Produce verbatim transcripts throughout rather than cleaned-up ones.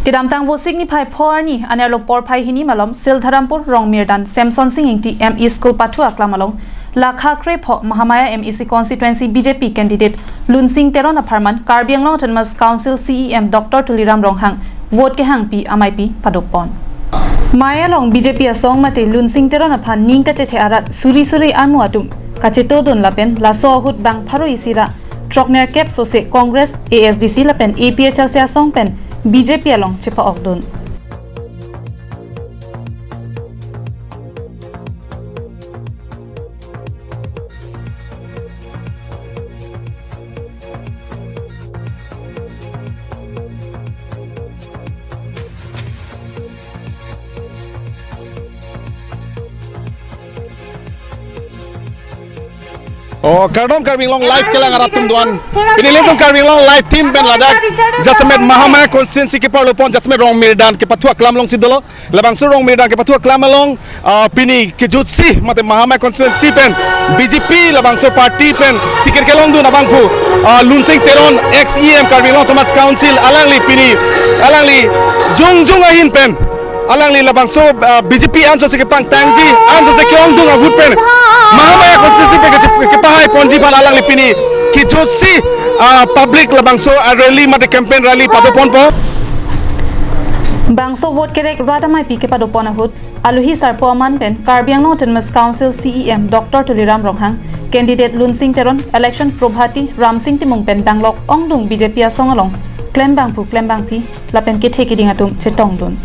Kedamtang Vosik niphai pho arni anerlo porphai hini malom Sildharampur Rongmirdan Semson Sing Ingti M E School pathu aklam along lakha krepho Mahamaya M A C constituency B J P candidate Lunsing Teron apharman Karbi Anglong Autonomous Council C E M Doctor Tuliram Ronghang vote kehangpi ameipi padopon. Maya along B J P asong mate Lunsing Teron aphan ning kachethe arat suri suri anu atum kachetodun lapen laso ahut bang pharo isi ra throknerkep sose Congress, A S D C lapen A P H L C asong pen B J P along chepa-okdun. Oh, kardom Karbi Anglong Live kelang arat atum doan. Pini ilitum Karbi Anglong Live team pen ladak jasemet Mahamaya constituency keparlopon jasemet Rongmirdan kepathu aklam alongsi dolo. Labangso Rongmirdan kepathu aklam along, ah, pini kejutsi mate Mahamaya constituency pen B J P labangso party pen ticket kelongdun abangphu, ah, Lunsing Teron, ex E M Karbi Anglong Autonomous Council, alangli pini alangli jongjong ahin pen alangli labangso, ah, B J P ansose kepangtangji, ansose ke-ongdung ahut pen Mahamaya constituency pen keche-, kepahaiponji aphan alangli pini kejutsi, ah, public labangso, ah, rally mate campaign rally padoponpo. Bangso vote kerek rat ameipi kepadopon ahut alohi sarpo aman pen Karbi Anglong Autonomous Council C E M Doctor Tuliram Ronghang, candidate Lunsing Teron, election probhati Ramsing Timung pen danglok ongdung B J P asong along klembangphu klembangpi lapen kethe keding atum chetongdun.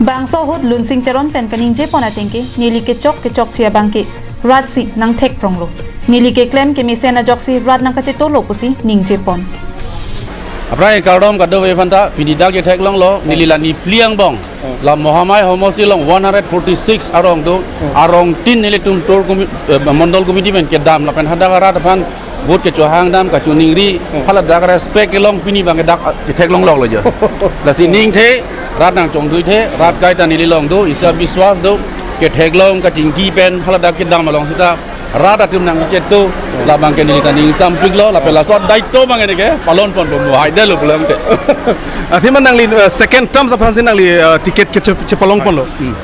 Bangso ahut Lunsing Teron pen kaningjepon atengke neli kechok kechokche abangke ratsi nangthekpronglo. Neli keklem kemesen ajoksi rat nangkachetolo pusi ningjepon. Aphrang kardom kadokave aphanta, pini dak chetheklonglo, neli la nephli angbong. La Mahamaya homosti along one hundred forty-six arong do, arong tin nelitum tour commi-, eh, mondol committee pen kedam lapen hadak arat aphan vote kechohangdam kachiningri, haladak respect kelong pini abangke dak, ah, chetheklongloklo jo. Lasi ningthe, rat nangchongduithe, rat kaita neli along do, isi abiswas do, ketheklong kachingki pen haladak kedam along sita rat atum nangcheto, labangke neli ta ning sampiklo, lapen laso daito abangke neke palonponpo mo haidetlo pulote. Athema nangli, eh, second term aphansi nangli, eh, ticket keche-, chepalongponlo. Hmm.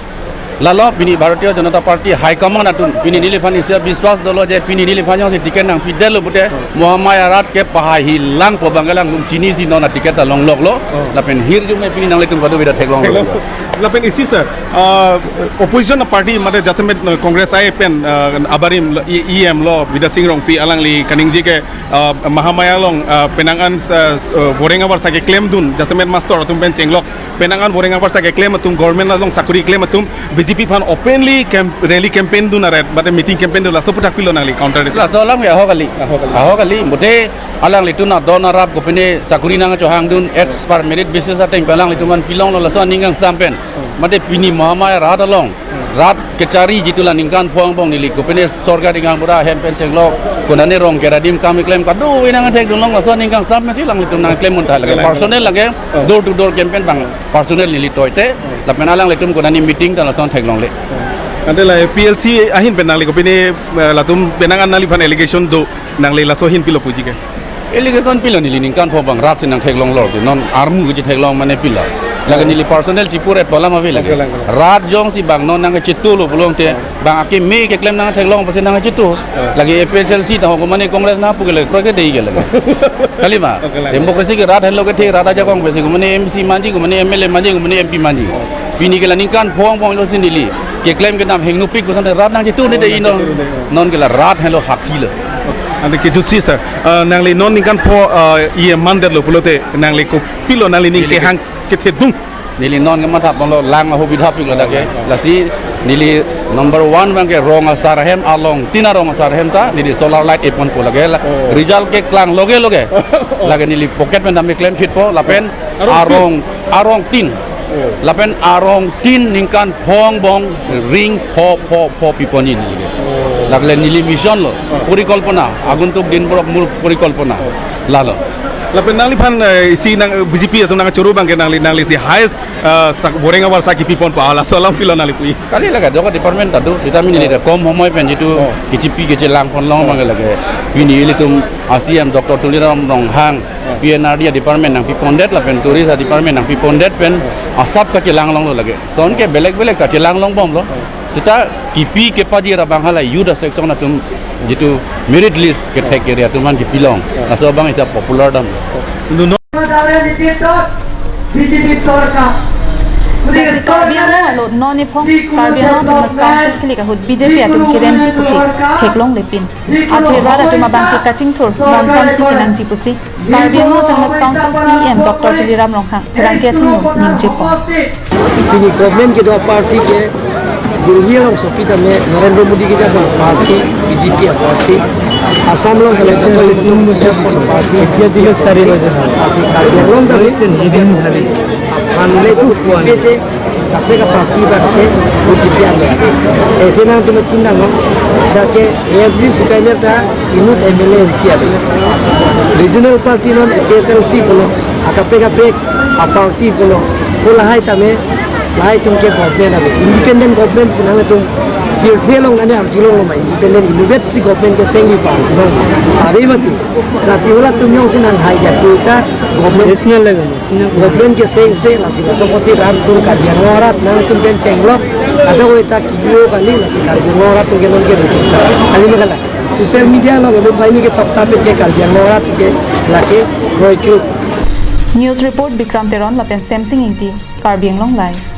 Lalo pini Bharatiya Janata Party High Command atum pini neliphan isi abiswas dolo je pini neliphan jongsi ticket nangpidetlo pute Mahamaya rat kepahai hilangpo abangke alangtum chinisi non a-ticket ta longloklo. Lapen hirjume pini nanglitum kadokave ta theklonglo. Lapen isi sir, ah, opposition party mate jasemet, eh, Congress ai pen, ah, abarim lo, E-, E M lo, Bidya Sing Rongpi alangli kaningje ke, ah, Mahamaya along, ah, penang an, ah, s-, ah, voreng abarsa keklemdun, jasemet master atum pen chenglok, penang an voreng abarsa keklem atum, government along sakori klem atum, B J P aphan openly camp-, rally campaign dun aret, mate meeting campaign dun, laso aphuthak pilo nangli counter? Laso alam ya ho kali. Aho kali. Aho kali, mate alanglitum adon arap kopine sakori nangchohangdun as per merit basis ateng pen alanglitum aphan pilonglo laso aning kangsam pen. Mate pini Mahamaya rat along, rat kechariji tu la ningkan pho angbong neli kopine sorkar ingang pura hem pen chenglok, konane rong keradim kam keklem kadokave nangthekdunlong laso aning kangsam pensi alanglitum nangklem un tha lake. Personal lake, door to door campaign abang personal neli toite, lapen alanglitum konane meeting ta lason theklongle. Ante la A P H L C ahin pen nangli kopine, eh, latum penang an nangliphan allegation do, nangli laso ahin pilo puji ke? Allegation pilo, neli ningkan pho abang rat si nangtheklonglo si, non armu kechetheklong mane pilo. Lake neli personal chipuret pu alam ave lake. Rat jongsi bang non nangchetolo pulote, bang akeme keklem nangtheklong pusi nangcheto. Lake A P H L C ta ho komane Congress nangpu ke lake, kroike dei ke lake. Kalima, democracy ke rat henlo kethe, rat ajakong pusi komane M C manji, komane M L A manji, komane M P manji. Pini ke la ningkan pho angbong lo si neli keklem kedam hengnopik koson rat nangcheto ne dei non. Non ke la rat henlo hakhilo. Ante kejutsi sir, eh, nangli non ningkan pho, eh, E M mandetlo pulote nangli kopilo nangli ning kehang kethedung? Neli non kemathaponlo, lang ahobidha piklo dak ke. Lasi neli number one abangke rong asar ahem, along tin arong asar ahem ta neli solar light eponpo lake la. Result keklang loge loge lake neli pocket pen dam keklem phitpo lapen arong, arong tin. Lapen arong tin ningkan pho angbong ring pho pho pho piponji neli ke. Lake le neli mission lo, porikolpona, aguntuk dinborok mur porikolpona. Lalo. Lapen nangliphan, eh, isi nang, eh, B J P atum nangchoro abangke nangli, nanglisi highest, eh, sak, boreng abar sak kipi ponpo, laso alam kopilo nangli pu-i? Kali lake, dok department ta do, seta mini Oh. le kom homoi pen jitu Oh. K G P kechelang ponlong Oh. abangke lake. Pini ilitum a C M Doctor Tuliram Ronghang, Oh. P N R D department nangpi pondet lapen tourist department nangpi pondet pen Oh. asap kachelang longlo lake. Sonke belek belek kachelang longbomlo. Oh. Seta kipi kepaji ra abang hala youth section atum jitu merit list kethek area atum an kipilong. Laso abang isa popular dam. Lasi Karbi Anglong along non iphong Karbi Anglong Autonomous Council kilik ahut B J P atum keremji puke theklonglepin. Athe rat atum abangke kachingthur mon samsi kenangji pusi Karbi Anglong Autonomous Council C E M Doctor Tuliram Ronghang pherangke atum ningjepo. Pini government kedo party ke Delhi along sopi tame Narendra Modi keja party, B J P party. Assam along kali tame party, asi Karbi Anglong tame aphan le tu kuan. Kaprek aparty abangke, B J P ame. Ese nangtum chinidamlo. Dak ke A F D C P I M ta inut M L A M P ave. Regional party non A P H L C pulo, akaprek kaprek aparty pulo. Pu lahai tame, lahai atum ke government ave. Independent government pu nangtum pirthe along nane arjulonglo ma. Independent inutvet si government kesengji party non. Ave mati. Lasi halatum jongsi nanghai jat ta government National level. Government kesengse lasi laso apotsi rat atum Karbi Anglong arat nangtum pen chenglok. Ada ko eta kiyo kali lasi Karbi Anglong arat atum ke non ke rugi. Kali ma kalang. Social media along lo banghini ke tokta pen ke Karbi Anglong arat ke lake kroikro. News report Bikram Teron lapen Semsing Ingti, Karbi Anglong Live.